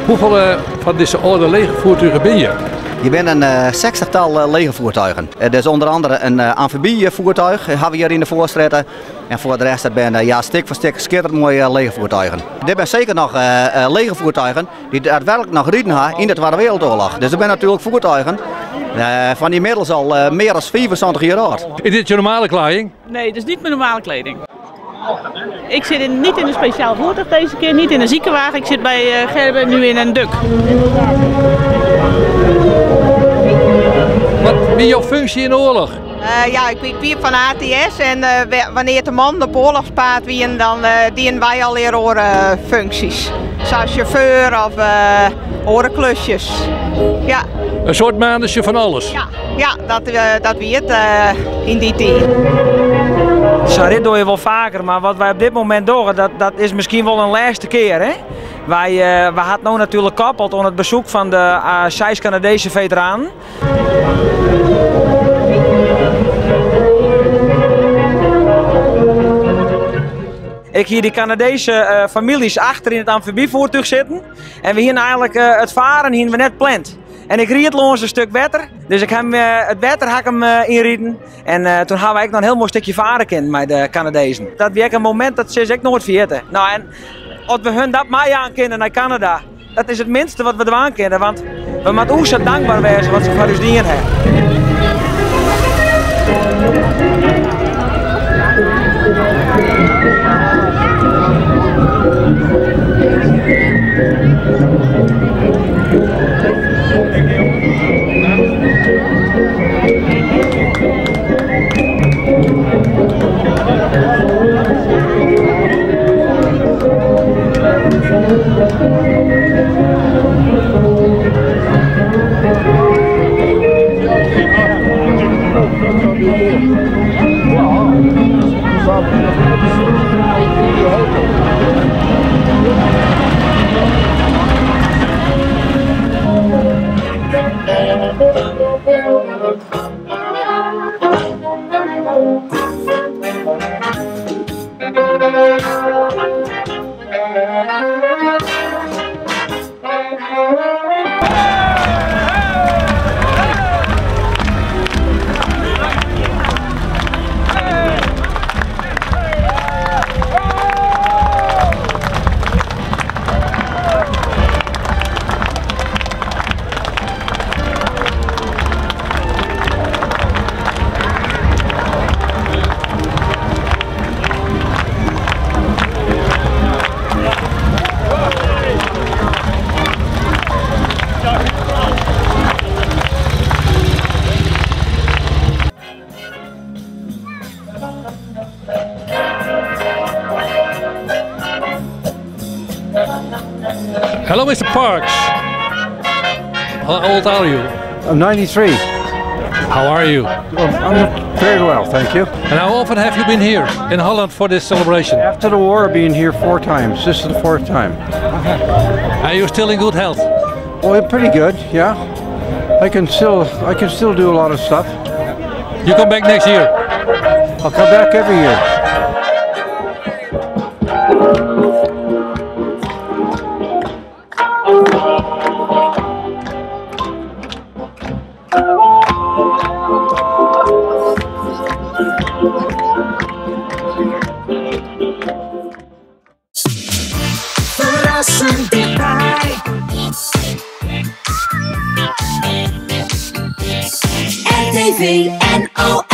Hoefolle fan dizze âlde legervoertugen binne hjir? Hjir binne in sechstichtal legervoertuigen. Dus ûnder andere in amfibyvoertuig hawwe we hjir yn de Foarstrjitte. En foar de rest dat binne ja, stik foar stik skitterend moaie legervoertuigen. Dit binne seker noch legervoertuigen dy't daadwerklik noch riden ha yn de Twadde Wereldoarloch. Dus dat binne natuerlik voertuigen fan ynmiddels al mear as 75 jier âld. Is dit je normale kleding? Nee, dit is niet mijn normale kleding. Ik zit niet in een speciaal voertuig deze keer, niet in een ziekenwagen. Ik zit bij Gerben nu in een duk. Wat wie jouw functie in de oorlog? Ja, ik wie fan ATS en wannear't de mannen op oarlochspaad wienen, dan dienen wy allegear oare funksjes. Sa as sjauffeur of oare klusjes. Ja. In soart manusje fan alles? Ja, ja, dat wie it yn dy tiid. Sa'n rit dogge je wol faker, mar wat wy op dit momint dogge, dat is miskien wol in lêste kear. Hè? Wy ha it no natuerlik koppeld oan it besoek fan de seis Kanadese feteranen. Ik hie dy Kanadese famyljes achter yn it amfibyvoertuch sitten en we hiene eigenlik it faren hiene we net pland. En ik ried lâns in stuk wetter, dus ik ha it wetter ha ik him ynriden. En toen ha we ek noch in hiel moai stikje fare kinnen mei de Kanadezen. Dat wie ek in momint dat sil ik noait ferjitte. Nou, en as we hun dat meijaan kinne nei Kanada, dat is it minste wat we dwaan kinne, want we moatte oer sa dankber wêze wat se foar ús dien hawwe. Hello Mr. Parks. How old are you? I'm 93. How are you? Well, I'm very well, thank you. And how often have you been here in Holland for this celebration? After the war, I've been here 4 times. This is the 4th time. Are you still in good health? Well, I'm pretty good, yeah. I can still do a lot of stuff. You come back next year? I'll come back every year. Ferrassend tichtby. RTV NOS.